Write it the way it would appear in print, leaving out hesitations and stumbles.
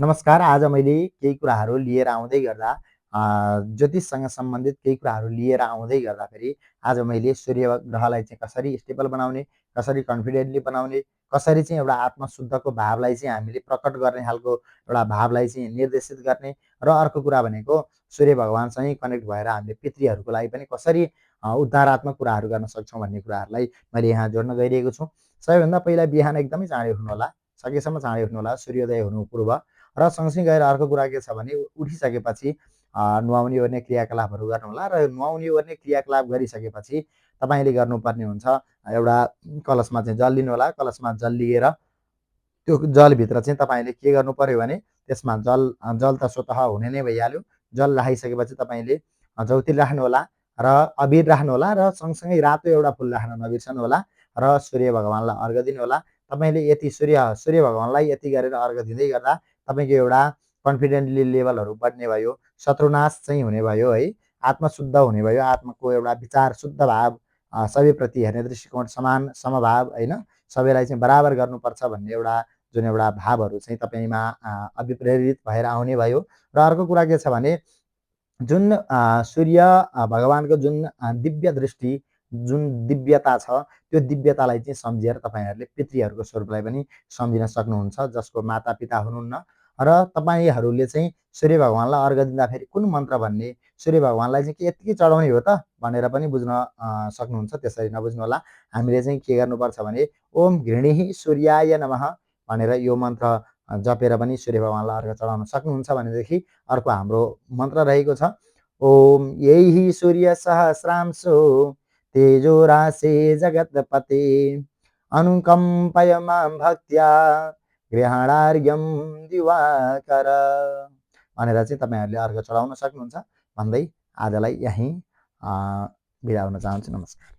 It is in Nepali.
नमस्कार। आज मैले केही कुराहरू लिएर आउँदै गर्दा ज्योतिषसँग सम्बन्धित केही कुराहरू लिएर आउँदै गर्दाखेरि आज मैले सूर्य ग्रहलाई चाहिँ कसरी स्टेबल बनाउने, कसरी कन्फिडेन्टली बनाउने, कसरी चाहिँ एउटा आत्मशुद्धको भावलाई चाहिँ हामीले प्रकट गर्ने खालको एउटा भावलाई चाहिँ निर्देशित गर्ने र अर्को कुरा भनेको सूर्य भगवानसँगै कनेक्ट भएर हामीले पितृहरूको लागि पनि कसरी उद्धारात्मक कुराहरू गर्न सक्छौँ भन्ने कुराहरूलाई मैले यहाँ जोड्न गइरहेको छु। सबैभन्दा पहिला बिहान एकदमै चाँडै उठ्नुहोला, सकेसम्म चाँडै उठ्नुहोला, सूर्योदय हुनु पूर्व। र सँगसँगै गएर अर्को कुरा के छ भने उठिसकेपछि नुहाउने ओर्ने क्रियाकलापहरू गर्नुहोला र नुहाउने ओर्ने क्रियाकलाप गरिसकेपछि तपाईँले गर्नुपर्ने हुन्छ एउटा कलशमा चाहिँ जल लिनुहोला। कलशमा जल लिएर त्यो जलभित्र चाहिँ तपाईँले के गर्नु पर्यो भने त्यसमा जल त स्वतः हुने नै भइहाल्यो। जल राखिसकेपछि तपाईँले चौतिल राख्नुहोला र अबिर राख्नुहोला र सँगसँगै रातो एउटा फुल राख्न नबिर्सनुहोला र सूर्य भगवानलाई अर्घ दिनुहोला। तपाईँले यति सूर्य भगवानलाई यति गरेर अर्घ दिँदै गर्दा तपाईँको एउटा कन्फिडेन्टली लेभलहरू बढ्ने भयो, शत्रुनाश चाहिँ हुने भयो है, आत्मशुद्ध हुने भयो, आत्माको एउटा विचार शुद्ध भाव, सबैप्रति हेर्ने दृष्टिकोण समान समभाव होइन, सबैलाई चाहिँ बराबर गर्नुपर्छ भन्ने एउटा जुन एउटा भावहरू चाहिँ तपाईँमा अभिप्रेरित भएर आउने भयो। र अर्को कुरा के छ भने जुन सूर्य भगवानको जुन दिव्य दृष्टि, जुन दिव्यता छ, त्यो दिव्यतालाई चाहिँ सम्झेर तपाईँहरूले पितृहरूको स्वरूपलाई पनि सम्झिन सक्नुहुन्छ, जसको माता-पिता हुनुहुन्न। र तपाईँहरूले चाहिँ सूर्य भगवानलाई अर्घ दिँदाखेरि कुन मन्त्र भन्ने, सूर्य भगवानलाई चाहिँ के यत्तिकै चढाउने हो त भनेर पनि बुझ्न सक्नुहुन्छ। त्यसरी नबुझ्नुहोला। हामीले चाहिँ के गर्नुपर्छ भने ओम घृणिः सूर्याय नमः भनेर यो मन्त्र जपेर पनि सूर्य भगवानलाई अर्घ चढाउन सक्नुहुन्छ भनेदेखि अर्को हाम्रो मन्त्र रहेको छ ओम यैहि सूर्य सहस्रांशो तेजो राशे जगतपते अनुकम्पय मां भक्त्या ग्रहणार्घ्यम दिवाकर भनेर चाहिँ तपाईँहरूले अर्घ चढाउन सक्नुहुन्छ भन्दै आजलाई यहीँ बिदा हुन चाहन्छु। नमस्कार।